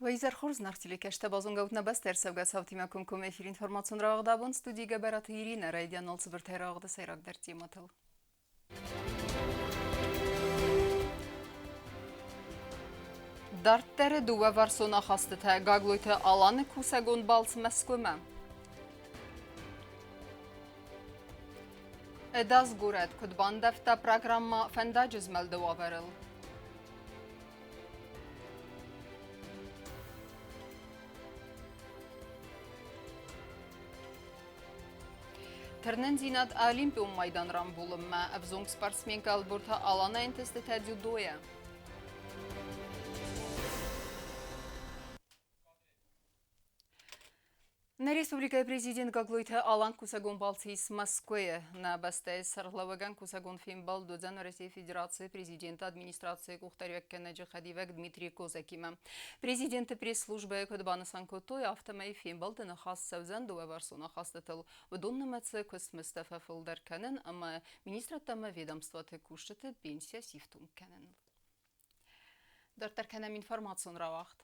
Уӕ изӕр хорз, нӕ телекӕстӕ базонгӕут нӕ бӕстӕ ӕрцӕугӕ цаутимӕ комкоммӕ эфир информацион рауагъд абон студийы Гӕбӕраты Иринӕ райдиан цыбыртӕй рауагъды сӕйрагдӕр темӕтыл. Дарддӕры дыууӕварсон ахастытӕ Гаглойты Аланы кусӕгон балц Мӕскуымӕ. Ӕдас горӕт куыд бандӕвта программӕ фӕндаджы змӕлды уавӕрыл. Тырнындзинад Олимпион майдан рамбулынмӕ ӕвзонг спортсменкӕ Ӕлборты Алана ӕнтыстытӕ дзюдойӕ. Нӕ республикӕйы президент Гаглойты Алан кусӕгон балцы ис Мӕскуыйы. Нӕ бӕстӕйы сӕргълӕууӕгӕн кусӕгон фембӕлд уыдзӕн Уӕрӕсейы Федерацийы президенты администрацийы къухдариуӕггӕнӕджы хӕдивӕг Дмитрий Козакимӕ. Президенты пресс-службӕйы куыд банысан кодтой, афтӕмӕй фембӕлды ныхас цӕудзӕн дыууӕварсон ахастытыл. Уыдон нымӕцы куыстмыздтӕ фӕфылдӕр кӕнын ӕмӕ министрадтӕ ӕмӕ ведомствоты кусджыты пенсийӕ сифтонг кӕныныл. Дарддӕр кӕнӕм информацион рауагъд.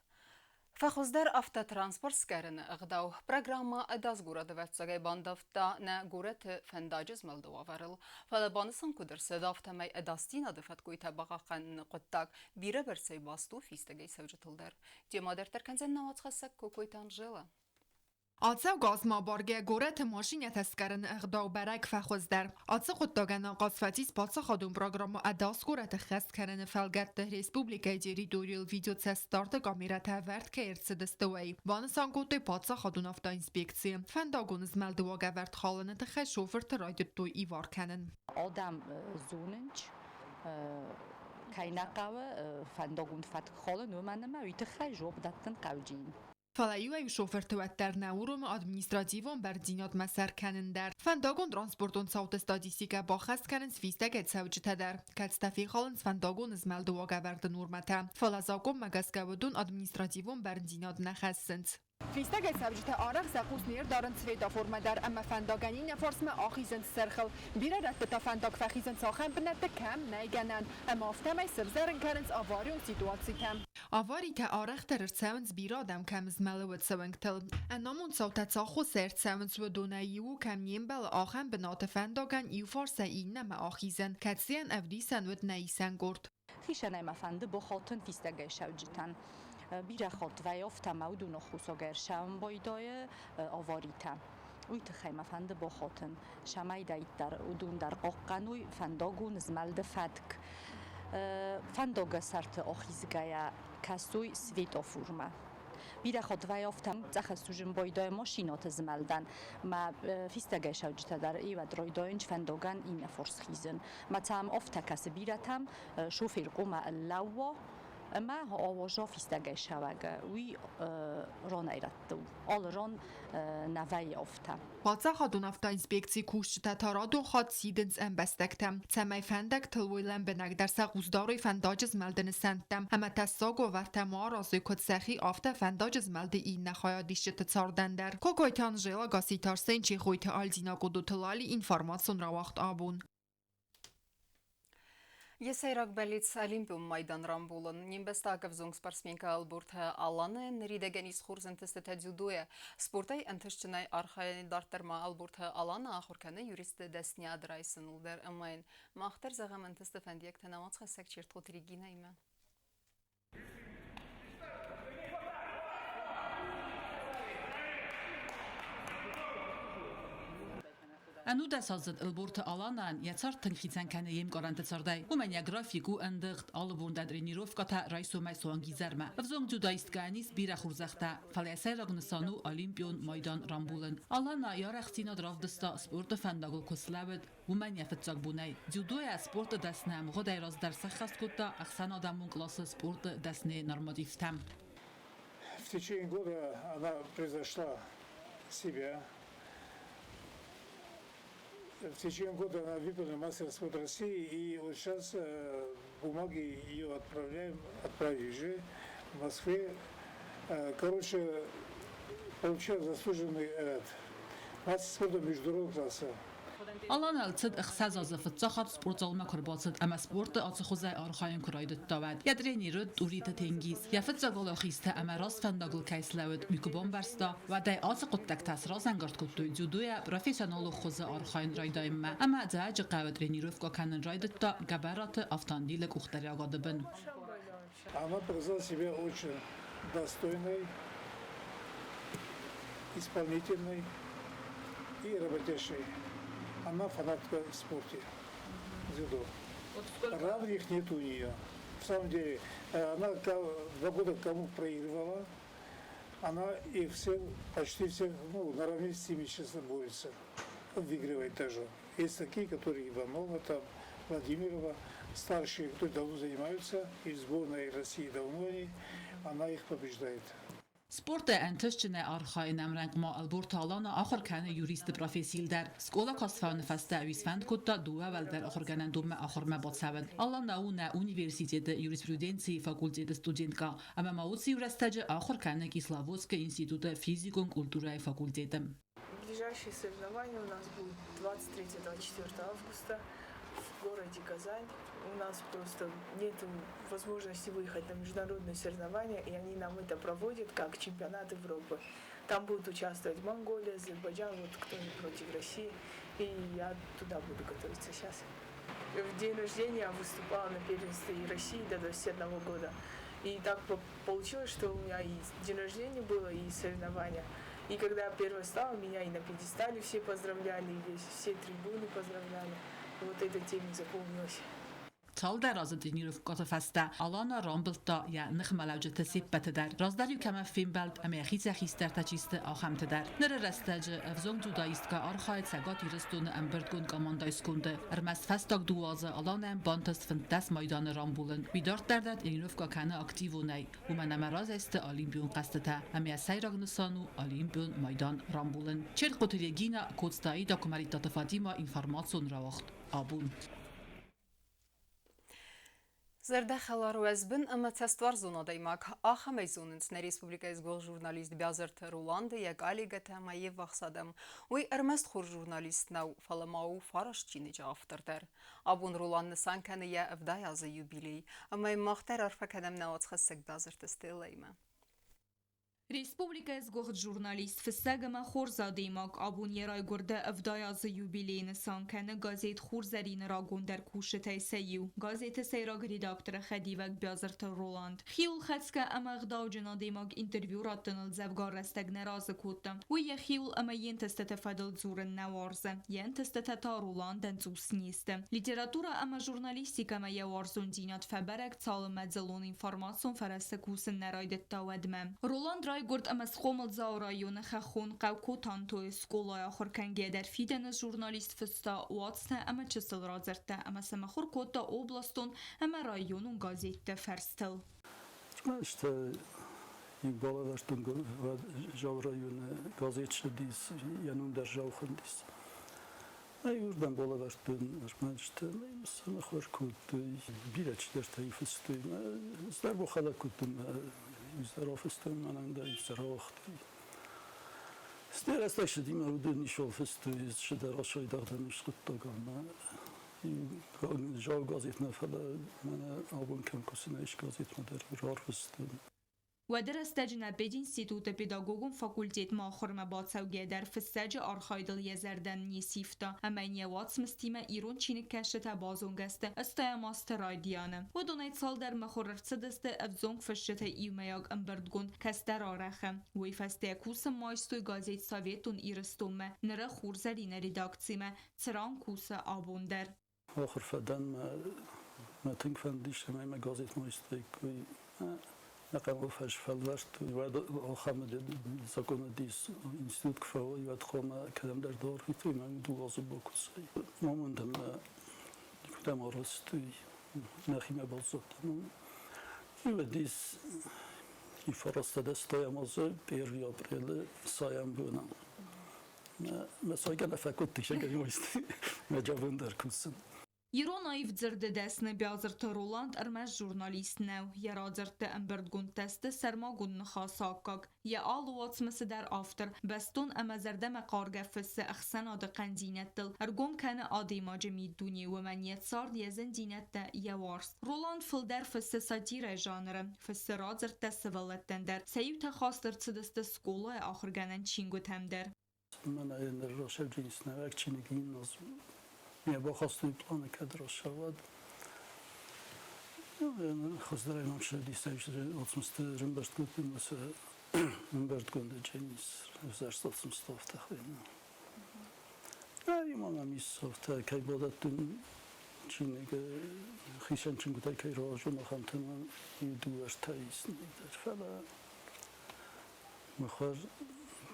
Фӕхуыздӕр автотранспорт скӕрыны ӕгъдау. Программӕ ӕдас горӕты ӕвӕццӕгӕй бандӕвдта нӕ горӕты фӕндаджы змӕлды уавӕрыл. Фӕлӕ банысан куыд ӕрцыд, афтӕмӕй ӕдасдзинады фӕткойтӕ бахъахъхъӕныны хъуыддаг бирӕбӕрцӕй баст у фистӕгӕй цӕуджытыл дӕр. Темӕ дарддӕр кӕндзӕн нӕ уацхӕссӕг Кокойты Анжела. Ацӕугӕ аз ма баргӕ горӕты машинӕтӕ скъӕрыны ӕгъдау бӕрӕг фӕхуыздӕр. Ацы хъуыддагӕн ахъаз фӕцис паддзахадон программӕ Ӕдас горӕты хӕст кӕныны фӕлгӕтты республикӕйы территорийыл видеоцӕстдарды камерӕтӕ ӕвӕрд кӕй ӕрцыдысты, уый. Банысан кодтой паддзахадон автоинспекцийы. Фӕндагон змӕлды уагӕвӕрд халыны тыххӕй шофырты райдыдтой ивар кӕнын. Адӕм зонынц, кӕй нӕ хъӕуы фӕндагон фӕтк халын, уымӕн ӕмӕ уый тыххӕй жоб дӕттын хъӕуджын. Фӕлӕ иуӕй шофырты уӕддӕр нӕ уромы административон бӕрндзинадмӕ сӕр кӕнын дӕр. Фӕндагон-транспортон цауты статистикӕ баххӕст кӕнынц фистӕгӕй цӕуджытӕ дӕр, кӕцытӕ фехалынц фӕндагон змӕлды уагӕвӕрды нормӕтӕ. Фӕлӕ закъонмӕ гӕсгӕ уыдон административон бӕрндзинад нӕ хӕссынц. Фистӕгӕй цӕуджытӕ арӕх сӕ хъус не рдарынц светоформӕ дӕр ӕмӕ фӕндагӕн иннӕ фарсмӕ ахизынц сӕрхыл. Бирӕ рӕтты та фӕндаг фӕхизынц ахӕм бынӕтты, кӕм нӕй гӕнӕн, ӕмӕ афтӕмӕй сывзӕрын кӕнынц аварион ситуацитӕ. Аваритӕ арӕхдӕр ӕрцӕуынц бирӕ адӕм кӕм змӕлы, уӕд цӕуӕнгтыл. Ӕнамонд цаутӕ цы аххосӕй ӕрцӕуынц, уыдонӕй иу у, кӕм не мбӕлы, ахӕм бынаты фӕндагӕн иу фарсӕй иннӕмӕ ахизӕн, кӕцыйӕн ӕвдисӕн уыд нӕ исӕн къорд. Хицӕнӕй мӕ фӕнды бохалтын фистӕгӕй сӕуджытӕн. Бирӕ хатт вӕййы афтӕ ӕмӕ уыдоны хъусӕг ӕрсӕуын байдайы аваритӕ. Уый тыххӕй мӕ фӕнды бохатын, цӕмӕйдӕриддӕр уыдон дӕр хъахъхъӕной фӕндагон змӕлды фӕтк. Фӕндагы сӕрты ахизгӕйӕ кӕсой светофурмӕ. Бирӕ хатт вӕййы афтӕ, цъӕхӕсуызын байдайы машинӕты змӕлдӕн, мӕ фистӕгӕй цӕуджытӕ дӕр иуӕд райдайынц фӕндагӕн иннӕ фарс хизын. Мӕ цӕм афтӕ кӕсы бирӕтӕм, шофер хъуамӕ лӕууа ӕмӕ ауаза фистӕгӕй цӕуӕг, уый ранӕй рӕтты у. Алы ран нӕ вӕййы афтӕ. Паддзахадон автоинспекцийы кусджытӕ та радон хатт сидынц ӕмбӕстӕгтӕм, цӕмӕй фӕндӕгтыл уой лӕмбынӕгдӕр сӕ хъус дарой фӕндаджы змӕлды нысӕнттӕм ӕмӕ тӕссаг уавӕртӕ ма аразой куыд сӕхи, афтӕ фӕндаджы змӕлды иннӕ хайадисджыты цардӕн дӕр. Кокойты Анжела, Гасситы Арсен, Чехойты Альдина, Къудуты Лали, информацион рауагъд абон. Йӕ сӕйраг бӕллиц Олимпион майдан рамбулын. Не мбӕстаг ӕвзонг спортсменкӕ Ӕлборты Аланӕ ныридӕгӕн ис хорз ӕнтыстытӕ дзюдойӕ. Спортӕй ӕнтыстджынӕй архайӕны дарддӕр ма Ӕлборты Аланӕ ахуыр кӕны юристы дӕсниад райсыныл дӕр ӕмӕ йын мах дӕр зӕгъӕм ӕнтысты фӕндиӕгтӕ нӕ уацхӕссӕг Чертхъоты Регинӕимӕ. Ӕнудӕсаздзыд Ӕлборты Аланӕн йӕ цард тынг хицӕн кӕны йе мкъарӕнты цардӕй. Уымӕн йӕ график у ӕндыгъд, алы бон дӕр тренировкӕтӕ райсомӕй суанг изӕрмӕ. Ӕвзонг дзюдоисткӕйӕн ис бирӕ хорзӕхтӕ, фӕлӕ йӕ сӕйраг нысан у олимпион майдан рамбулын. Аланӕ йӕ арӕхстдзинад равдыста, спорты фӕндагыл куы слӕууыд, уымӕн йӕ фыццаг бонӕй. Дзюдойӕ спорты дӕсны ӕмгъуыдӕй раздӕр сӕххӕст кодта ӕхсӕнадӕмон къласы спорты дӕсныйы нормативтӕм. В течение года она превзошла себя. В течение года она выполнила мастер спорта России, и вот сейчас бумаги ее отправляем, отправили уже в Москве. Короче, получила заслуженный этот, мастер спорта международного класса. Аланӕ цыд 6 азы фыццаг хатт спортзалмӕ куы рбацыд ӕмӕ спорты ацы хуызӕй архайын куы райдыдта, уӕд. Йӕ тренер уыд Тъуриты Тенгиз. Йӕ фыццаг уӕлахизтӕ ӕмӕ раст фӕндагыл кӕй слӕууыд, уый куы бамбӕрста, уӕд ӕй ацы хъуыддӕгтӕ сразӕнгард кодтой дзюдойӕ профессионалон хуызы архайын райдайынмӕ ӕмӕ Дзӕуджыхъӕуы тренировкӕ кӕнын райдыдта Гӕбӕраты Автандилы къухдариуӕгады бын. Она показала себя очень достойной, исполнительной и работящей. Она фанатка в спорте, дзюдо. Равных нет у нее. В самом деле, она 2 года кому проигрывала, она и всех, почти всех, ну, наравне с ними сейчас борется. Выигрывает тоже. Есть такие, которые Иванова, там, Владимирова, старшие, которые давно занимаются, и в сборной России давно они, она их побеждает. Спорты ӕнтыстджынӕй архайын ӕмрӕнхъ ма Ӕлборты Алана ахуыр кӕны юристы профессийыл дӕр. Скъола каст фӕуыны фӕстӕ уый сфӕнд кодта дыууӕ уӕлдӕр ахуыргӕнӕндонмӕ ахуырмӕ бацӕуын. Алана у нӕ университеты юриспруденцийы факультеты студенткӕ ӕмӕ ма уыцы иу рӕстӕджы ахуыр кӕны Кисловодскы институты физикон культурӕйы факультеты. Ближайшие соревнования у нас будут 23-24 августа в городе Казань. У нас просто нет возможности выехать на международные соревнования, и они нам это проводят как чемпионат Европы. Там будут участвовать Монголия, Азербайджан, вот кто не против России. И я туда буду готовиться сейчас. В день рождения я выступала на первенстве России до 21 года. И так получилось, что у меня и день рождения было, и соревнования. И когда я первая стала, меня и на пьедестале все поздравляли, и все трибуны поздравляли. И вот эта тема запомнилась. Цалдӕр азы тренировкӕты фӕстӕ Алана рамбылдта йӕ ныхмӕлӕуджыты се ппӕты дӕр. Раздӕр-иу кӕмӕ фембӕлд ӕмӕ йӕхицӕй хистӕртӕ чи сты, ахӕмты дӕр. Ныры рӕстӕджы ӕвзонг дзюдоисткӕ архайы Цӕгат Ирыстоны ӕмбырдгонд командӕйы сконды. Ӕрмӕст фӕстаг 2 азы Аланӕн бантыст 15 майданы рамбулын. Уый дарддӕр дӕр тренировкӕ кӕны активонӕй, уымӕн ӕмӕ разӕй сты Олимпион хъӕзтытӕ ӕмӕ йӕ сӕйраг нысан у Олимпион майдан рамбулын. Черкъоты Регина, Коцты Аида, Куымӕридтаты Фатимӕ, информацион рауагъд «Абон». Зӕрдӕхӕлар, уӕзбын ӕмӕ цӕстуарзон адӕймаг. Ахӕмӕй зонынц нӕ республикӕйы сгуыхт журналист Биазырты Роланды йӕ коллегӕтӕ ӕмӕ йе ввахс адӕм. Уый ӕрмӕст хорз журналист нӕу, фӕлӕ ма у фараст чиныджы автор дӕр. Абон Роланд нысан кӕны йӕ 70 азы юбилей, ӕмӕ йын мах дӕр арфӕ кӕнӕм нӕ уацхӕссӕг Биазырты Стеллӕимӕ. Республикӕйы сгуыхт журналист, фыссӕг ӕмӕ хорз адӕймаг абон йӕ райгуырды 70 азы юбилей нысан кӕны газет «Хурзӕрин»-ы рагондӕр кусджытӕй сӕ иу, газеты сӕйраг редакторы хӕдивӕг Биазырты Роланд. Хиуылхӕцгӕ ӕмӕ ӕгъдауджын адӕймаг интервью раттыныл дзӕвгар рӕстӕг нӕ разы кодта. Уый йӕхиуыл ӕмӕ йе нтыстыты фӕдыл дзурын нӕ уарзы. Йӕ ӕнтыстытӕ та Роландӕн цъус не сты. Литературӕ ӕмӕ журналистикӕмӕ йӕ уарзондзинад фӕбӕрӕг, цалынмӕ дзыллон информацион фӕрӕзты кусын нӕ райдыдта, уӕдмӕ. Роланд райгуырд ӕмӕ схъомыл Дзауы районы хӕххон хъӕу Котантойы. Скъолайы ахуыр кӕнгӕйӕ дӕр фидӕны журналист фыста уацтӕ ӕмӕ чысыл радзырдтӕ ӕмӕ сӕ мыхуыр кодта областон ӕмӕ районон газетты фӕрстыл. Змӕсты иу балӕвӕрдтон Дзауы районы газет ссыдис, йӕ ном дӕр Дзау хуындис. Уырдӕм балӕвӕрдтон ӕрмӕст сӕ мыхуыр кодтой, бирӕ чидӕртӕ фыстой. Ӕз дӕр бахӕлӕг кодтон, ӕз дӕр афыстон, мӕнӕн дӕр иу рауагътой. Стӕй рӕстӕг цыди, мӕ уыдон ницыуал фыстой, цыдӕр асайдагъ дӕн скъуыддаг ӕмӕ Дзауы газетмӕ, фӕлӕ мӕнӕ абон кӕм кусын, ис газетмӕ дӕр рарвыстон. Уӕды рӕстӕджы нӕ пединституты педагогон факультетмӕ ахуырмӕ бацӕугӕйӕ дӕр фыссӕджы архайдыл йӕ зӕрдӕ не сивта ӕмӕ йын йӕ уацмыстимӕ ирон чиныгкӕсджытӕ базонгӕ сты 80-ӕм азты райдианы. Уыдонӕй цалдӕр мыхуыр ӕрцыдысты ӕвзонг фысджыты иумӕйаг ӕмбырдгонд «Кӕстӕр арӕх-ы». Уый фӕстӕ кусын айстой газет «Советон Ирыстонмӕ», ныры «Хурзӕрин»-ы редакцимӕ, цыран кусы абон дӕр. Ахуыр фӕдӕн, мӕ тынг фӕндис, цӕмӕй мӕ газетмӕ айстаиккой. Нӕ хъӕуы фӕлвӕрдтой. Уӕд ахӕм закон уыдис, институт куы фӕуой, уӕд хъуамӕ кӕдӕмдӕр дарвитой, мӕ 2 азы бакусай. Моментӕн мӕ никуыдӕм арвыстой, нӕхимӕ баззадтӕн. Уыдис 1980 азы 1 апрелы сайӕн бонӕн. Мӕ сайгӕ нӕ фӕкодтой, сӕгӕй мӕ джабон дӕр кусын. Ирон аив дзырды дӕсны Биазырты Роланд ӕрмӕст журналист нӕу. Йӕ радзырдты ӕмбырдгондтӕ сты сӕрмагонд ныхасы аккаг. Йӕ алы уацмысы дӕр автор бӕстон ӕмӕ зӕрдӕмӕхъаргӕ фыссы ӕхсӕнады хъӕндзинӕдтыл, ӕргом кӕны адӕймаджы миддуне, уымӕн йӕ цард, йӕ зындзинӕдтӕ, йӕ уарзт. Роланд фылдӕр фыссы сатирӕйы жанры, фыссы радзырдтӕ сывӕллӕттӕн дӕр, сӕ иутӕ хаст ӕрцыдысты скъолайы ахуыргӕнӕн чингуытӕм дӕр. Мӕнӕ ныр росӕвджынис нӕуӕг чиныг инназ ме бахастой планы кӕд росӕвӕд. Хуыздӕрӕй мӕм сӕдисӕй уацмысты рымбӕрстгонд ӕмбӕрстгонд дженис ӕвзӕрст уацмысты афтӕ хуыйны. Ӕви ма мӕм ис афтӕ кӕй бадӕттын чиныг хицӕн чингуытӕй кӕй рауадзон, ахӕмтӕ мӕм иу дыууӕ ӕртӕ ис дӕр, фӕлӕ мыхуыр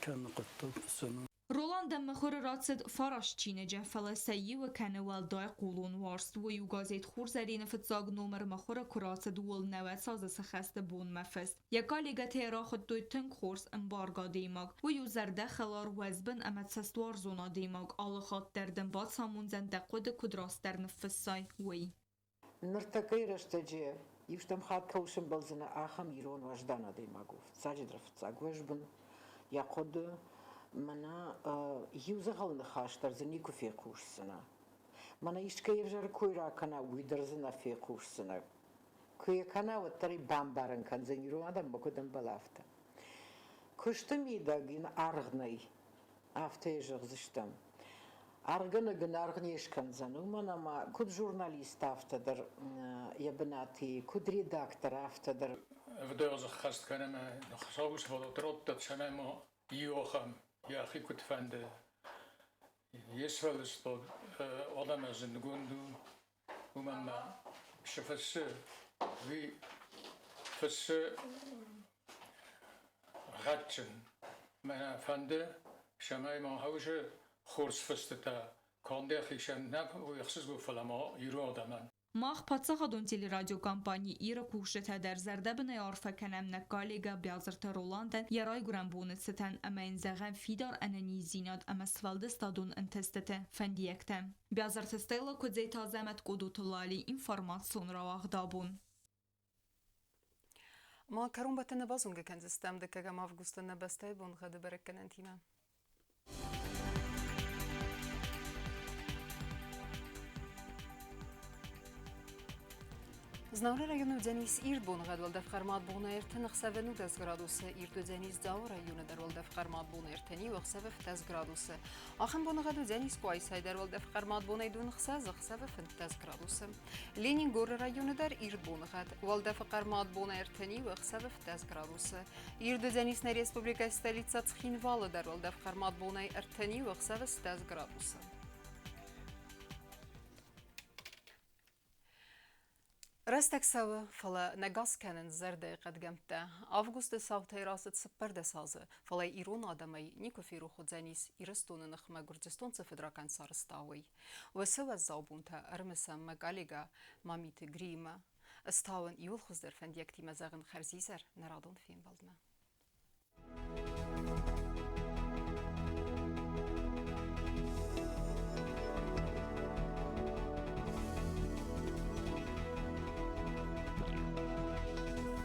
кӕны хъуыддаг цӕмӕн. Роландӕн мыхуыры рацыд фараст чиныджы, фӕлӕ сӕ иуы кӕны уӕлдай хъулон уарзт. Уый у газет «Хурзӕрин-ы фыццаг номыр мыхуыры куы рацыд, ууыл нӕуӕдз азы сыхӕсты бонмӕ фыст. Йӕ коллегӕтӕ йӕ рахуыдтой тынг хорз ӕмбаргӕ адӕймаг. Уый у зӕрдӕхӕлар, уӕзбын ӕмӕ цӕстуарзон адӕймаг, алы хатт дӕр дын бацамондзӕн дӕ хъуыды куыд растдӕр ныффыссай, уый. Ныртӕккӕйы рӕстӕджы иу стӕм хатт кӕуыл сӕмбӕлдзынӕ, ахӕм ирон уӕздан адӕймаг у. Фыццаджыдӕр фыццаг уӕзбын, йӕ хъуыды, мӕнӕ иу дзӕгъӕл ныхас дӕр дзы никуы фехъусдзынӕ. Мӕнӕ искӕй ӕвзӕр кой ракӕна, уый дӕр дзы нӕ фехъусдзынӕ. Куы йӕ кӕна, уӕддӕр ӕй бамбарын кӕндзӕн, ирон адӕммӕ куыд ӕмбӕлы, афтӕ. Куысты мидӕг йын аргъ нӕй, афтӕ йӕ зӕгъдзыстӕм. Аргъгӕнӕг ын аргъ не скӕндзӕн, уымӕн ӕмӕ куыд журналист, афтӕ дӕр йӕ бынаты, куыд редактор, афтӕ дӕр. Ӕвдӕрзы ххӕст кӕнӕм Хуыцауы сфӕлдыст цӕмӕй ма иохӕм йӕхи куыд фӕнды. Йе сфӕлдыстад адӕмӕн зындгонд у, уымӕн ма цы фыссы, уый фыссы гъӕдджын. Мӕнӕ фӕнды, цӕмӕй ма хаусы хорз фыстытӕ канд йӕхицӕн нӕ, уый ӕхсызгон, фӕлӕ ма ирон адӕмӕн. Мах паддзахадон телерадиокомпани «Ир-ы» кусджытӕ дӕр зӕрдӕбынӕй арфӕ кӕнӕм нӕ коллегӕ Биазырты Роландӕн йӕ райгуырӕн боны цытӕн ӕмӕ йын зӕгъӕм фидар ӕнӕниздзинад ӕмӕ сфӕлдыстадон ӕнтыстыты фӕндиӕгтӕ. Биазырты Стелла Куыдзеты Азӕмӕт Къодоты Лали информацион рауагъд абон. Ма кӕронбӕттӕны базонгӕ кӕндзыстӕм дыккӕгӕм августы нӕ бӕстӕйы боныгъӕды бӕрӕггӕнӕнтимӕ. Знауыры районы уыдзӕнис ирд боныгъӕд уӕлдӕф хъӕрмад бонӕй ӕртын ӕхсӕвы 19 градусы, ирд уыдзӕнис Дзауы районы дӕр уӕлдӕф хъӕрмад бонӕй ӕртын иу ӕхсӕвы 15 градусы. Ахӕм боныгъӕд уыдзӕнис Къуайсайы дӕр уӕлдӕф хъӕрмад бонӕй дон ӕхсӕз ӕхсӕвы 15 градусы. Ленингоры районы дӕр ирд боныгъӕд. Уӕлдӕфы хъӕрмад бонӕй ӕртын иу ӕхсӕвы 15 градусы. Ирд уыдзӕнис нӕ республикӕйы столицӕ Цхинвалы дӕр уӕлдӕф хъӕрмад бонӕй ӕртын иу ӕхсӕвы 20 градусы. Рӕстӕг цӕуы, фӕлӕ нӕ гас кӕнынц зӕрдӕйы хъӕдгӕмттӕ. Августы цаутӕй рацыд 14 азы, фӕлӕ ирон адӕмӕй никуы ферох уыдзӕнис Ирыстоны ныхмӕ Гуырдзыстон цы фыдракӕнд сарӕзта, уый. Уыцы уӕззау бонтӕ ӕрымысӕм мӕ коллегӕ Мамиты Гриимӕ. Ӕз та уын иууыл хуыздӕр фӕндиӕгтимӕ зӕгъын хӕрзизӕр нӕ радон фембӕлдмӕ.